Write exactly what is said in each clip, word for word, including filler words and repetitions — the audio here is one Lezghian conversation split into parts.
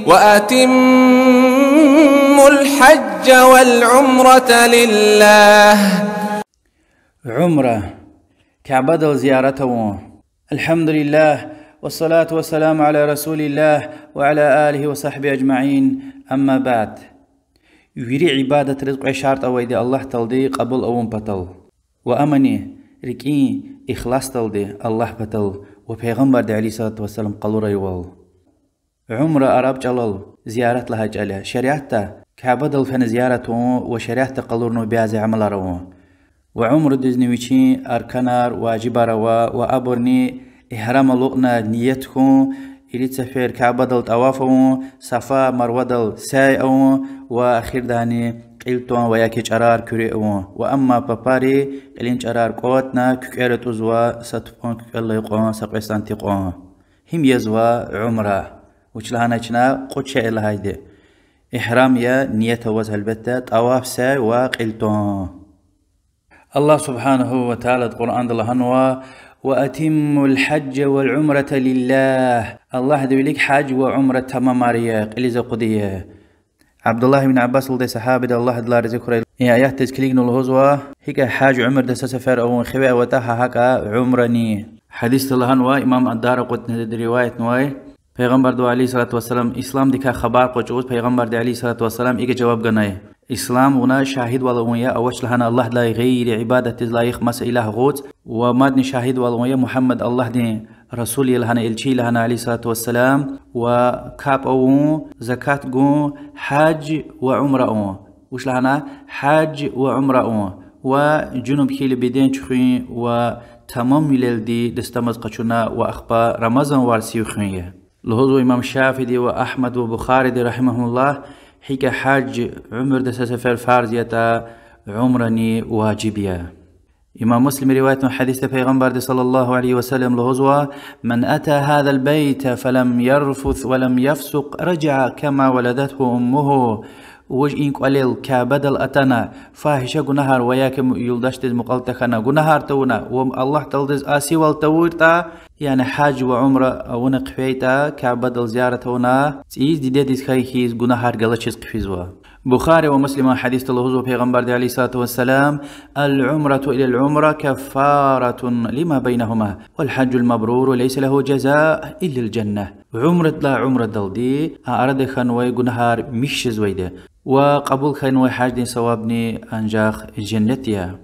وأتموا الحج والعمرة لله. Умра. Кябедал зиярат авун. الحمد لله، والصلاة والسلام على رسول الله، وعلى آله وصحبه أجمعين، أما بعد. Вири ибадатриз кьве шартӀ авайди Аллагь Таалади кьабул авун патал. Ва амни рикӀин ихласдалди Аллагь патал ва Пайгъамбарди عليه الصلاة والسلام къалурайвал. Умра араб чӀалал зиярат лагьай чӀал я. Шариатда Кябедал фена зиярат авун ва шариатда къалурнавай бязи амалар авун. Ва умрадизни вичин арканар, важибар ава, ва абурни: игьрам алукӀна ният хьун, ирид сефер Кябедал тӀаваф авун, Сафа, Марвадал сяй авун ва ахирдани кьил тун ва я ки чӀарар куьруь авун. Ва амма папари кьилин чӀарар кӀватӀна, куькӀвер атӀузва, са тупӀун куькӀвелай кьван, са кьве санти кьван. Гьим язва умра. Вуч лагьанай чна, кьуд шей лагьайди. Игьрам я, ният аваз гьелбетда, тӀаваф, сяй ва кьил тун. Аллагь سبحانه وتعالىди Къуръанда лагьанва: وأتموا الحج والعمرة لله. Аллагьдин вилик гьаж ва умра тамамар ая, кьилиз акъуд ая. Абдуллагь ибн Аббас лугьудай сагьабиди, Аллагь адалай рази хьурай, и аятдиз килигна лугьузва: гьикӀа гьаж умрада са сефер авун хиве аватӀа, гьа гьакӀа умрани. Гьадисда лагьанва, имам ад-Даракъутниди риваятнавай, Пайгъамбарди عليه الصلاة والسلام исламдикай хабар кьур чӀавуз Пайгъамбарди عليه الصلاة والسلام икӀ жаваб ганай: Ислам вуна шагьидвал авун я, авач лагьана Аллагьдилай гъейри ибадатдиз лайих маса илагь гъуц, ва мадни шагьидвал авун я Мугьаммад Аллагьдин расул я лагьана, элчи я лагьана عليه الصلاة والسلام, ва капӀ авун, закат гун, гьаж ва умра авун. Вуч лагьана? Гьаж ва умра авун. Ва жунуб хьайила беден чуьхуьн ва тамамвилелди дастамаз къачуна ва ахпа Рамазан вар сив хуьн я. Лугьузва имам Шафииди ва Агьмад ва Бухариди رحمهم الله: гьикӀа гьаж умрада са сефер фарз ятӀа, умрани важиб я. Имам Муслима риваятнавай гьадисда Пайгъамбарди صلى الله عليه وسلم лугьузва: من أتى هذا البيت فلم يرفث ولم يفسق رجع كما ولدته أمه. Вуж и кӀвалел, Кябедал атана, фагьиша гунагьар ва я ки юлдашдиз мукьвал тахьана, гунагьар тавуна ва Аллагь Тааладиз асивал тавуртӀа, яни гьаж ва умра авуна хъфейтӀа, Кябедал зиярат авуна, цӀийиз дидедиз хьайи хьиз гунагьар галачиз хъфизва. Бухари ва Муслиман гьадисда лугьузва Пайгъамбарди عليه الصلاة والسلام: العمرة إلى العمرة كفارة لما بينهما، والحج المبرور ليس له جزاء إلا الجنة. Умрадилай умрадалди а арада хьанвай гунагьар михьи жезвайди я, ва кьабул хьанвай гьаждин савабни анжах женнет я.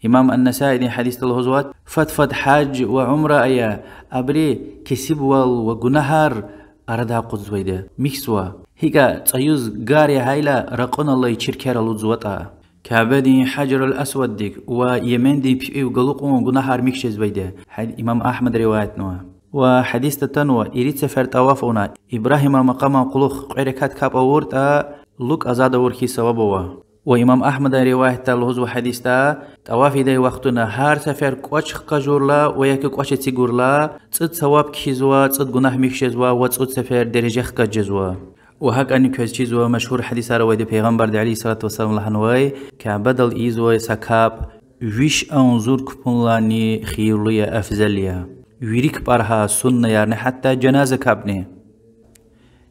Имам ан-Насаидин гьадисда лугьузва: фад-фад гьаж ва умра ая, абуру кесибвал ва гунагьар арадай акъудзавайди я, михьзава. ГьикӀа цӀуз гар ягъайла ракьунал алай чиркер алудзаватӀа, Кябедин Гьажарул-Асваддик ва Йемендин пипӀив галукьун гунагьар михьи жезвайди я. Гьа-, имам Агьмада риваятнава. Ва гьадисда атанва: ирид сефер тӀаваф авуна, Ибрагьиман макъаман кьулухъ кьве ракат капӀ авуртӀа, лукӀ азад авур хьиз саваб ава. Ва имам Агьмадан риваятда лугьузва гьадисда: тӀаваф ийидай вахтунда гьар сефер кӀвач хкажурла ва я ки кӀвач эцигурла, цӀуд саваб кхьизва, цӀуд гунагь михьи жезва ва цӀуд сефер дережа хкаж жезва. Ва гьакӀани квез чизва машгьур гьадисар авайди, Пайгъамбарди عليه الصلاة والسلام лагьанвай: Кябедал ийизвай са капӀ виш агъзур капӀунилайни хийирлу я, афзал я. Вири капӀар гьа, суннаярни, гьатта жаназа капӀни.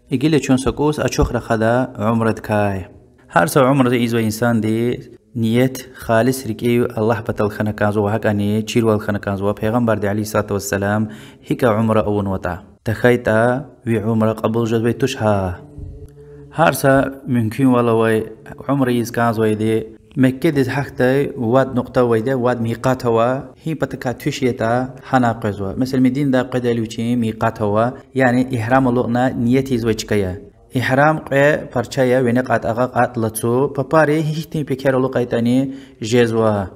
Гила чун са кӀус ачух рахада умрадикай. Гьар са умра ийизвай инсанди ният халис рикӀив Аллагь патал хьана кӀанзава ва гьакӀани чирвал хьана кӀанзава, Пайгъамбарди عليه الصلاة والسلام гьикӀа умра авунватӀа. ТахьайтӀа ви умра кьабул жезвай туш гьа. Гьар са мумкинвал авай умра ийиз кӀанзавайди Меккедиз гьахьдай вад нукьта авайди я, вад микъат ава, гьи патакай туьш ятӀа гьана къвезва. Месела, Мединадай къведайла вичин микъат ава, яни игьрам алукьна ният ийизвай чка я. Игьрам кьве парча я: вини кьатӀ, агъа кьатӀ, лацу. Папари гьихьтин пекер алукьайтӀани жезва.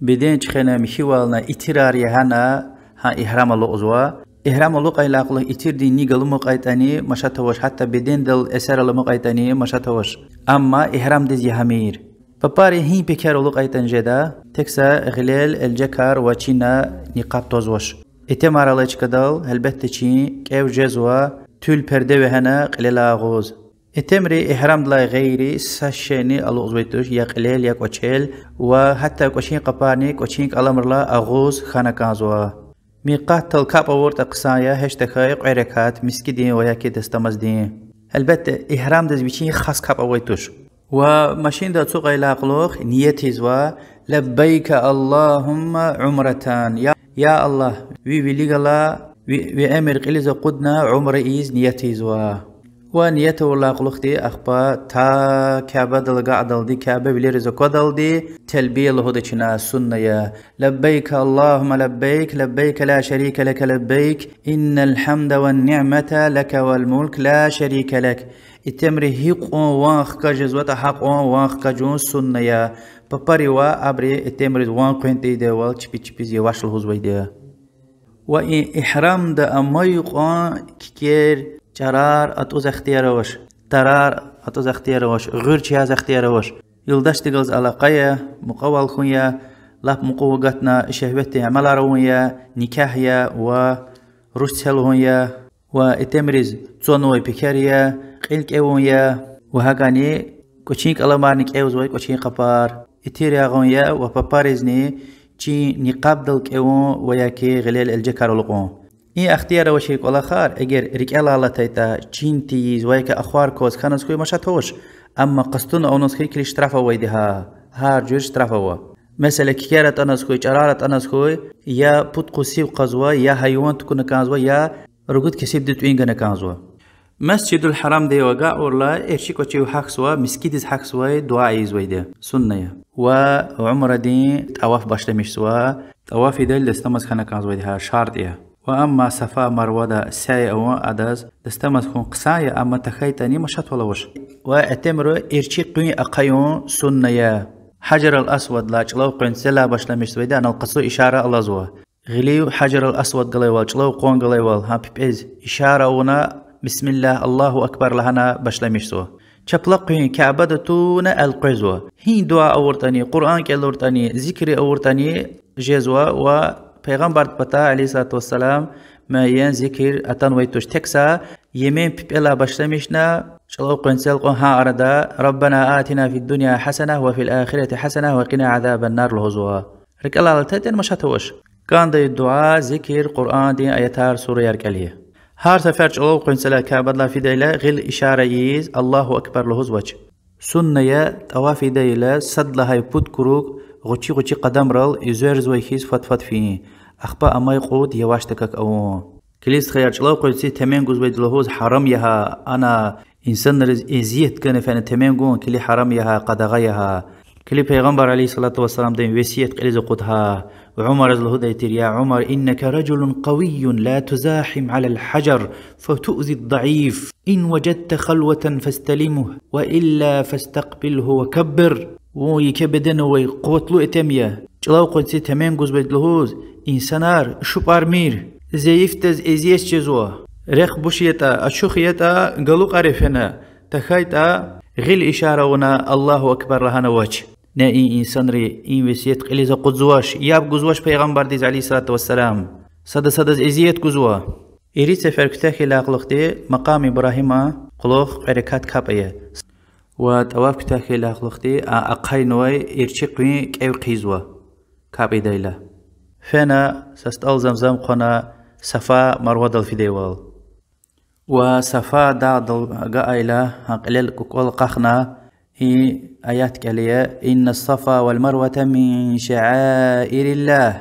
Беден чуьхвена, михьивална, итирар ягъана, гьа игьрам алукьзава. Игьрам алукьайдалай кьулухъ итирдин ни галумукьайтӀани машат авач, гьатта бедендал эсер аламукьайтӀани машат авач. Амма игьрамдиз ягъамир. Папари гьи пекер алукьайтӀани жеда, тек са гъилел элжекар ва чина никъаб твазвач. Итимар алай чкадал, гьелбетда, чин кӀев жезва, туьл, перде вегьена кьилелай агъуз. Итимри игьрамдилай гъейри са шейни алукьзавай туш, я кьилел, я кӀвачел, ва гьатта кӀвачин къапарни кӀвачин кӀаламрилай агъуз хьана кӀанзава. Микъатдал капӀ авуртӀа хъсан я гьич тахьай кьве ракат мискӀиндин ва я ки дастамаздин. Гьелбетда, игьрамдиз вичин хас капӀ авай туш. Ва машинда ацукьайдалай кьулухъ ният ийизва: لبيك اللهم عمرة. Я, я Аллагь, ви вилик галай, ви, ви эмир кьилиз акъудна умра ийиз ният ийизва. Ва ният авурдалай кьулухъди ахпа та Кябедал агакьдалди, Кяба вилериз аквадалди, телбия лугьуда чна, сунна я. لبيك اللهم لبيك، لبيك لا شريك لك لبيك، إن الحمد والنعمة لك والملك لا شريك لك. Итимри гьикьван ван хкаж жезватӀа, гьакьван ван хкажун сунна я. Папари ва абуру итимриз ван къвен тийидайвал чпи чпиз яваш лугьузвайди я. Ва и игьрамда амай кьван кикер, чӀарар атӀуз ихтияр авач, тарар атӀуз ихтияр авач, гъуьрч яз ихтияр авач. Юлдашдихъ галаз алакъа я, мукьвал хьун я, лап мукьув агатна шегьветдин амалар авун я, никягь я ва руш це лугьун я, ва итимриз цванвай пекер я, кьил кӀевун я, ва гьакӀни кӀвачин кӀаламарни кӀевзавай кӀвачин къапар, итир ягъун я ва папаризни чин никъабдал кӀевун ва я ки гъилел элжекар алукӀун. И ихтияр авачир кӀвалахар, эгер рикӀелай алатайтӀа, чин тийиз ва я ки ахвар кваз хьаназ хьуй, машат авач. Амма къастуна авуназ хьуй, килиг штраф авайди я, гьар жуьре штраф ава. Месела, кикер атӀаназ хьуй, чӀарар атӀаназ хьуй, я пуд къуз сив кьазва, я гьайван тукӀуна кӀанзава, я ругуд кесибдиз тӀуьн гана кӀанзава. Масжидул Гьарамдив агакьайла, эрчӀи кӀвачив гьахьзава, мискӀиндиз гьахьзавай дуьа ийизвайди я, сунна я. Ва умрадин тӀаваф башламишзава, тӀаваф ийидайла дастамаз хьана кӀанзавайди я, шартӀ я. Ва амма Сафа, Марвада сяй авун, адаз дастамаз хьун хъсан я, амма тахьайтӀани машатвал авач. Ва итимри эрчӀи къуьн ахъаюн сунна я. Гьажарул-Асвадлай, чӀулав къванцелай башламишзавайди, анал къацу ишара алазва. Гъилив Гьажарул-Асвад галайвал, чӀулав къван галайвал, гьа пипӀез ишара авуна, بسم الله، الله أكبر лагьана башламишзава. Чапла къуьн Кябеда туна элкъвезва. Гьи дуьа авуртӀани, Къуръан кӀелуртӀани, зикр авуртӀани жезва ва Пайгъамбардин патай, عليه الصلاة والسلام, муайян зикр атанвай туш. Тек са Емен пипӀелай башламишна, чӀулав къванцел кьван гьа арада ربنا آتنا في الدنيا حسنة وفي الآخرة حسنة وقنا عذاب النار лугьузва. РикӀелай алатайтӀани машат авач. КӀандай дуьа, зикр, Къуръандин аятар, сураяр кӀела. Гьар сефер чӀулав къванцелай, Кябедилай фидайла гъил ишара ийиз, الله أكبر лугьузвач. Сунна я тӀаваф ийидайла сад лагьай пуд круг гъвечӀи-гъвечӀи къадамрал, и зверзавай хьиз, фад-фад фин. Ахпа амай кьуд яваш-такак авун. Килиг, стхаяр, чӀулав къванциз темен гузвайди лугьуз гьарам я гьа, ана инсанриз эзият гана фена темен гун килиг гьарам я гьа, къадагъа я гьа. Килиг, Пайгъамбар عليه الصلاة والسلامдин весият кьилиз акъуд гьа. Умариз лугьудай тир: يا عمر، إنك رجل قوي لا تزاحم على الحجر فتؤذي الضعيف، إن وجدت خلوة فاستلمه وإلا فاستقبله وكبر. Вун еке беден авай къуватлу итим я. ЧӀулав къванциз темен гузвайди лугьуз инсанар шупӀармир, зайифдиз эзият жезва. Рехъ буш ятӀа, ачух ятӀа, галукьари фена, тахьайтӀа гъил ишара авуна الله أكبر лагьана авач. Не, и инсанри и весият кьилиз акъудзавач, яб гузвач Пайгъамбардиз عليه الصلاة والسلام. Сада садаз эзият гузва. Ирид сефер куьтягь хьайидалай кьулухъди Макъам Ибрагьиман кьулухъ кьве ракат капӀ ая. Ва тӀаваф куьтягь хьайидалай кьулухъди а ахъайнавай эрчӀи къуьн кӀев хъийизва, капӀ ийидайла. Фена са стӀал Замзам хъвана, Сафа, Марвадал фидайвал. Ва Сафа дагъдал агакьайла, гьа кьилел кӀукӀвал акьахна, и аят кӀела: إن الصفا والمروة من شعائر الله.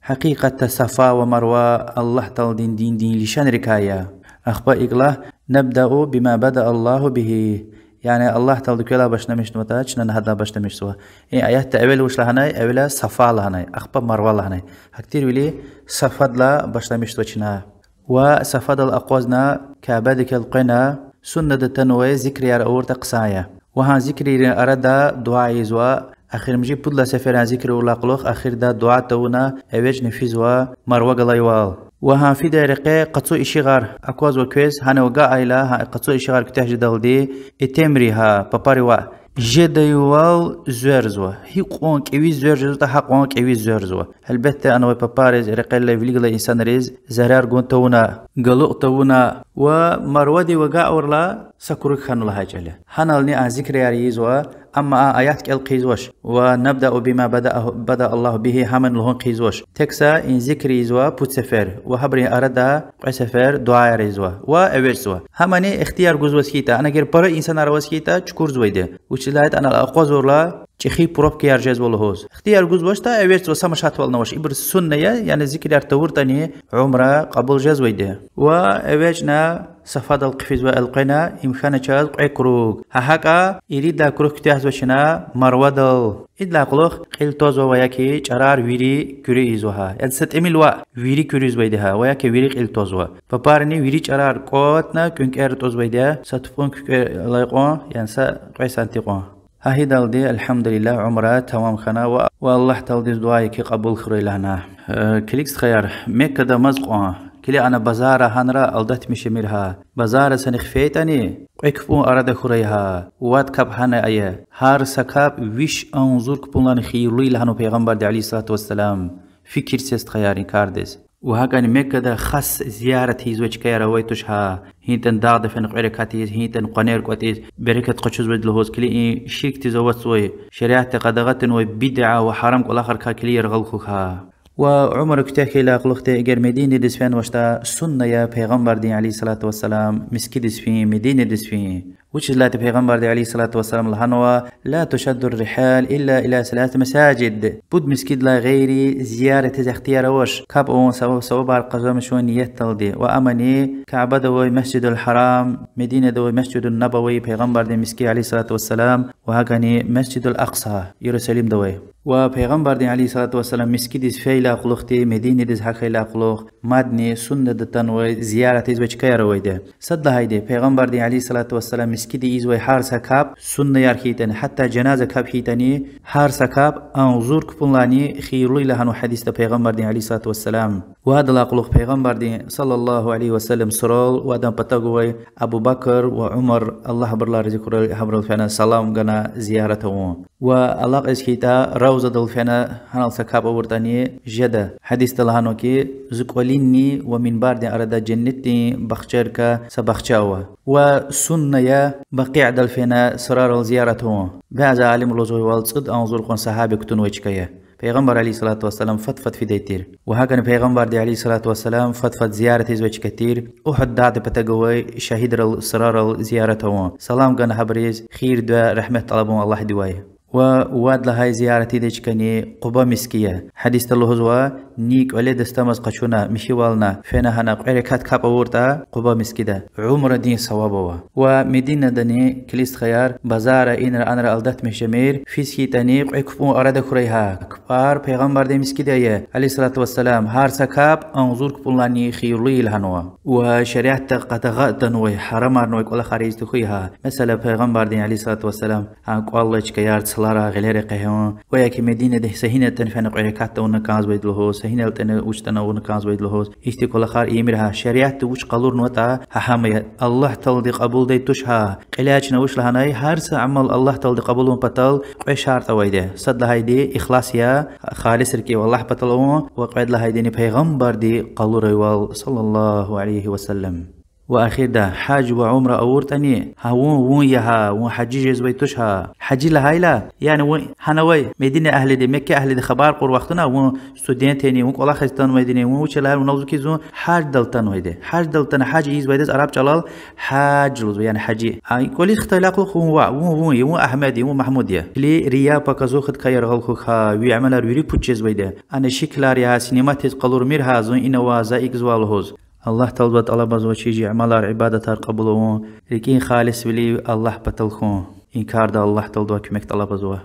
Гьакъикъатда Сафа ва Марва Аллагь Тааладин диндин лишанрикай я. Ахпа икӀ лагь: نبدأ بما بدأ الله به. Яни Аллагь Таалади квелай башламишнаватӀа, чнани гьадай башламишзава. И аятда эвел вуч лагьанай? Эвела Сафа лагьанай, ахпа Марва лагьанай. Гьахьтинвиляй Сафадилай башламишзава чна. Ва Сафадал акъвазна, Кябедихъ элкъвена, суннада атанвай зикрияр авуртӀа хъсан я. Ва гьа зикрийрин арада дуьа ийизва, эхиримжи пуд лагьай сеферда зикр авурдалай кьулухъ эхирда дуьа тавуна эвичӀна физва Марва галайвал. Ва гьа фидай рекье къацу ишигъар аквазва квез, гьанив агакьайла, гьа къацу ишигъар куьтягь жедалди, итимри, гьа папари ваъ, жедайвал зверзава. Гьикьван кӀевиз зверзаватӀа, гьакьван кӀевиз зверзава. Гьелбетда, анавай папариз, рекьел алай, вилик галай инсанриз зарар гун тавуна, галукь тавуна. Ва Марвадив агакьайла са круг хьана лагьай чӀал я. Гьанални а зикрияр ийизва, Амма а аят кӀел хъийизвач. ونبدأ بما بدأ، بدأ الله به гьамани лугьун хъийизвач. Тек са и зикр ийизва пуд сефер ва гьабурун арада кьве сефер дуьаяр ийизва ва эвичӀзава. Гьамани ихтияр гузваз хьайитӀа, ана эгер пара инсанар аваз хьайитӀа, чукурзавайди я. Вучиз лагьайтӀа анал акъвазурла чӀехи пробкаяр жезва лугьуз. Ихтияр гузвачтӀа, эвичӀзава, са машатвал авач. Ибур сунна я, яни зикрияр тавуртӀани умра кьабул жезвайди я. Ва эвичӀна Сафадал хъфизва элкъвена, им хьана чаз кьве круг. Гьа гьакӀа ирид лагьай круг куьтягьзава чна Марвадал. Идалай кьулухъ кьил твазва ва яки чӀарар вири куьруь ийизва гьа. Яни са тӀимил ваъ, вири куьруь ийизвайди я гьа, ва яки вири кьил твазва. Папарни вири чӀарар кӀватӀна кӀуьнкӀвер атӀузвайди я, са тупӀун кӀуьнкӀвер алай кьван, яни са кьве санти кьван. Гьа идалди, الحمد لله, умра тамам хьана ва, ва Аллагь Тааладиз дуьа ая хьи кьабул хьурай лагьана. Э, килиг, стхаяр, Меккада амаз кьван, килиг, ана базара гьанра алдатмиш жемир гьа. Базара сани хъфейтӀани, кьве кпӀун арада хьурай гьа. Вад капӀ гьана ая. Гьар са капӀ виш агъзур кпӀунлай хийирлу я лагьанва Пайгъамбарди عليه الصلاة والسلام. Фикир це, стхаяр, и кардиз. Ва гьакӀни Меккада хас зиярат ийизвай чкаяр авай туш гьа. ГьинтӀен дагъда фена кьве ракат ийиз, гьинтӀен къванер кӀватӀиз, берекат къачузвайди лугьуз, килиг, и ширкдиз аватзавай, шариатди къадагъа авунвай бидгӀа ва гьарам кӀвалахрикай килиг яргъал хьухь гьа. Ва умра куьтягь хьайидалай кьулухъди эгер Мединадиз фенвачтӀа, сунна я Пайгъамбардин عليه الصلاة والسلام мискӀиндиз фин, Мединадиз фин. Вучиз лагьайтӀа Пайгъамбарди عليه الصلاة والسلام лагьанва: لا تشد الرحال إلا إلى ثلاث مساجد. Пуд мискӀиндилай гъейри зияратиз ихтияр авач, капӀ авун, саваб, савабар къазанмишун ниятдалди. Ва амани Каабада авай Масжидул Гьарам, Мединада авай Масжидун Набави, Пайгъамбардин мискӀин عليه الصلاة والسلام, ва гьакӀни Масжидул Акъса, Ярусалимда авай. Ва Пайгъамбардин عليه الصلاة والسلام мискӀиндиз фейидалай кьулухъди, Мединадиз гьахьайдалай кьулухъ, мадни суннада атанвай зиярат ийизвай чкаяр авайди я. Сад лагьайди, Пайгъамбардин عليه الصلاة والسلام мискӀинда ийизвай гьар са капӀ суннаяр хьайитӀани, гьатта жаназа капӀ хьайитӀани, гьар са капӀ агъзур кпӀунлайни хийирлу я лагьанва гьадисда Пайгъамбардин عليه الصلاة والسلام. Ва адалай кьулухъ Пайгъамбардин صلى الله عليه وسلم сурал ва адан патав гвай Абу Бакр ва Умар, Аллагь абурулай рази хьурай, гьабурал фена салам гана зиярат авун. Ва алакьиз хьайитӀа, Равзадал фена гьанал са капӀ авуртӀани жеда. Гьадисда лагьанва хьи, зи кӀвалинни ва минбардин арада женнетдин бахчайрикай са бахча ава. Ва сунна я Бакъидал фена сурарал зиярат авун. Бязи алимри лугьузвайвал, цӀуд агъзур кьван сагьаби кутунвай чка я. Пайгъамбар عليه الصلاة والسلام фад-фад фидай тир. Ва гьакӀни Пайгъамбарди عليه الصلاة والسلام фад-фад зиярат ийизвай чка тир Угьуд дагъдин патав гвай шагьидрал сурарал зиярат авун, салам гана гьабуруз, хийир-дуьа, рагьмет тӀалабун Аллагьдивай. Ва вад лагьай зиярат ийидай чкани Къуба мискӀин я. Гьадисда лугьузва: ни кӀвале дастамаз къачуна, михьивална, фена гьана кьве ракат капӀ авуртӀа Къуба мискӀинда, умрадин саваб ава. Ва Мединадани, килиг, стхаяр, базара инра-анра алдатмиш жемир, физ хьайитӀани кьве кпӀун арада хьурай гьа. КпӀар Пайгъамбардин мискӀинда ая, عليه الصلاة والسلام, гьар са капӀ агъзур кпӀунлайни хийирлу я лагьанва. Ва шариатда къадагъа атанвай, гьарамарнавай кӀвалахар ийиз тахьуй гьа. Месела, Пайгъамбардин عليه الصلاة والسلام гьа кӀвалай чкаяр цлара гъилера къегьун, ва яки Мединада са гьинатӀани фена кьве ракат тавуна кӀанзавайди лугьуз, са гьинатӀани вуч ятӀани авуна кӀанзавайди лугьуз, ихьтин кӀвалахар ийимир гьа. Шариатда вуч къалурнаватӀа, гьа гьам я. Аллагь Таалади кьабулдай туш гьа. Кьиляй чна вуч лагьанай: гьар са амал Аллагь Таалади кьабулун патал кьве шартӀ авайди. Сад лагьайди ихлас я, халис рикӀив Аллагь патал авун, ва кьвед лагьайдини Пайгъамбарди къалурайвал, صلى الله عليه وسلم. Ва ахирда, гьаж ва умра авуртӀани, гьа вун вун я гьа, вун гьажи жезвай туш гьа. Гьажи лагьайла, яни вун гьана авай Медина агьлиди, Мекка агьлиди хабар кьур вахтунда, вун студент яни, вун кӀвалахиз атанвайди яни, вун вуч я лагьайла, вуна лугьузва хьи, зун гьаждал атанвайди. Гьаждал атана, гьаж ийизвайдаз араб чӀалал гьаж лугьузва, яни гьажи. А кӀвализ хтай лагьай кьулухъ вун ваъ, вун вун я, вун Агьмед я, вун Магьмуд я. Или рия, показухадикай яргъал хьухь гьа, ви амалар вири пуч жезвайди я. Ана шикилар я гьа, сниматиз къалурмир гьа, зун ина ава, за икӀ ийизва лугьуз. Аллагь Тааладивай тӀалабзава чи жамалар, ибадатар кьабул авун, рикӀин халисвилив Аллагь патал хьун. И карда Аллагь Тааладивай куьмек тӀалабзава.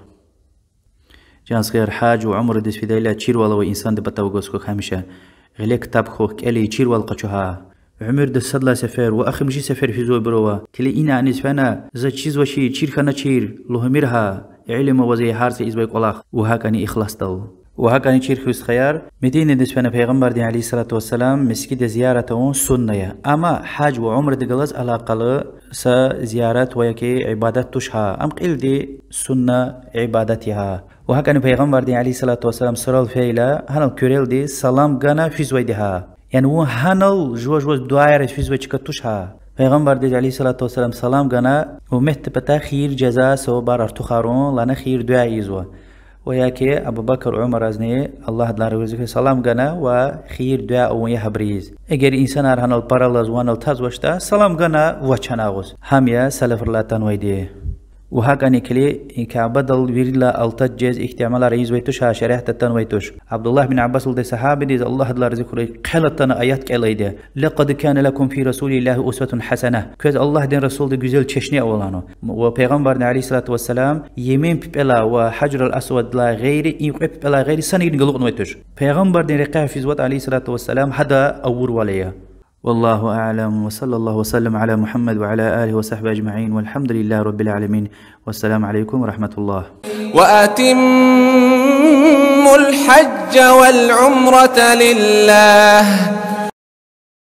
Чан стхаяр, гьаж ва умрадиз фидайла чирвал авай инсандин патав гваз хьухь гьамиша. Гъиле ктаб хьухь, кӀел, чирвал къачу гьа. Уьмуьрда сад лагьай сефер ва эхиримжи сефер физвайбур ава. Килиг, ина аниз фена, заз чизвачир, чир хьаначир, лугьумир гьа, илим аваз я гьар са ийизвай кӀвалах, ва гьакӀни ихласдал. Ва гьакӀни чир хьухь, стхаяр, Мединадиз фена Пайгъамбардин عليه الصلاة والسلام мискӀинда зиярат авун сунна я. Амма гьаж ва умрадихъ галаз алакъалу са зиярат ва яки ибадат туш гьа. Ам кьилди сунна ибадат я гьа. Ва гьакӀни Пайгъамбардин عليه الصلاة والسلام сурал фейила, гьанал куьрелди салам гана физвайди гьа. Яни вун гьанал жува-жуваз дуьаяр ийиз физвай чка туш гьа. Пайгъамбардиз, عليه الصلاة والسلام, салам гана, умметдин патай хийир жаза, савабар артухарун лагьана хийир дуьа ийизва. Ва яки Абу Бакр, Умаразни, Аллагь адалай рази хьуй, салам гана ва хийир дуьа авун я гьабуруз. Эгер инсанар гьанал пара алаз, ванал тазвачтӀа, салам гана вач гьана агъуз. Гьам я салафрилай атанвайди. Ва гьакӀни килиг, и Кябедал виридалай алтад жез ихьтин амалар ийизвай туш, гьа шариатда атанвай туш. Абдуллагь бин Аббасалди, сагьабидиз, Аллагь адалай рази хьурай, хъел атана аят кӀелайди я: لقد كان لكم في رسول الله أسوة حسنة. Квез Аллагьдин расулда гуьзел чешне ава лагьанва. Ва Пайгъамбарди, عليه الصلاة والسلام, Ямин пипӀелай ва Гьажрул Асваддилай гъейри, и кьве пипӀелай гъейри санигни галукьнавай туш. Пайгъамбардин рекьяй физватӀа, عليه الصلاة والسلام, гьада авурвал ая. والله أعلم، وصلى الله وسلم على محمد وعلى آله وصحبه أجمعين، والحمد لله رب العالمين، والسلام عليكم ورحمة الله. وأتموا الحج والعمرة لله.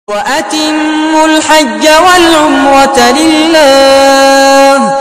وأتموا الحج والعمرة لله.